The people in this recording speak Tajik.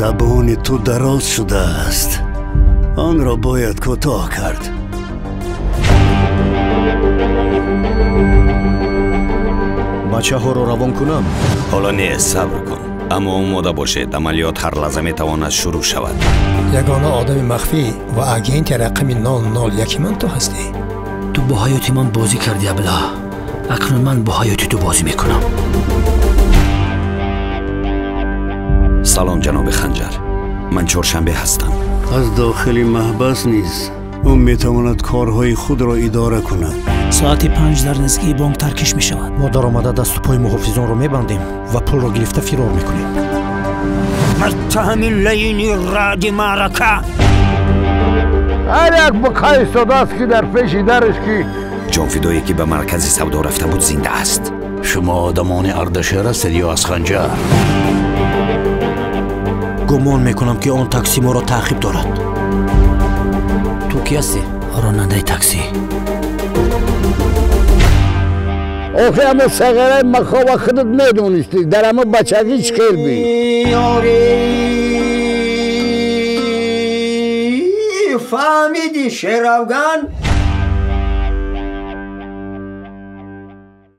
Забони ту дароз шудааст, онро бояд кӯтоҳ кард. Бачаҳоро равон кунам? Ҳоло не, сабр кун. Аммо омода бошед, амалиёт ҳар лаҳза метавонад шурӯъ шавад. Ягона одами махфӣ ва агенти рақами 001 ман ту ҳастӣ. Ту бо ҳаёти ман бозӣ кардӣ, абла. Акнун ман бо ҳаёти ту бозӣ мекунам. Салом, ҷаноби Ханҷар. Ман чоршанбе ҳастам. Аз дохили маҳбас низ ӯ метавонад корҳои худро идора кунад. Соати 5 дар наздикии бонк таркиш мешавад. Мо даромада дасту пои муҳофизонро мебандем ва пулро гирифта фирор мекунем. Маттаҳами лайни раъди маърака. Ҳар як буқа истодааст, ки дар пеши дараш ки Ҷонфидое, ки ба маркази савдо рафта буд, зинда аст. Шумо одамони Ардашер ҳастед ё аз Ханҷар? Гумон мекунам, ки он такси моро таъқиб дорад. Ту кӣ ҳастӣ? Ронандаи таксӣ. Охи ҳама сағараи махова худат медонистӣ, дар ҳама бачагӣ чӣ хел би? Фаҳмидӣ, Шерафган?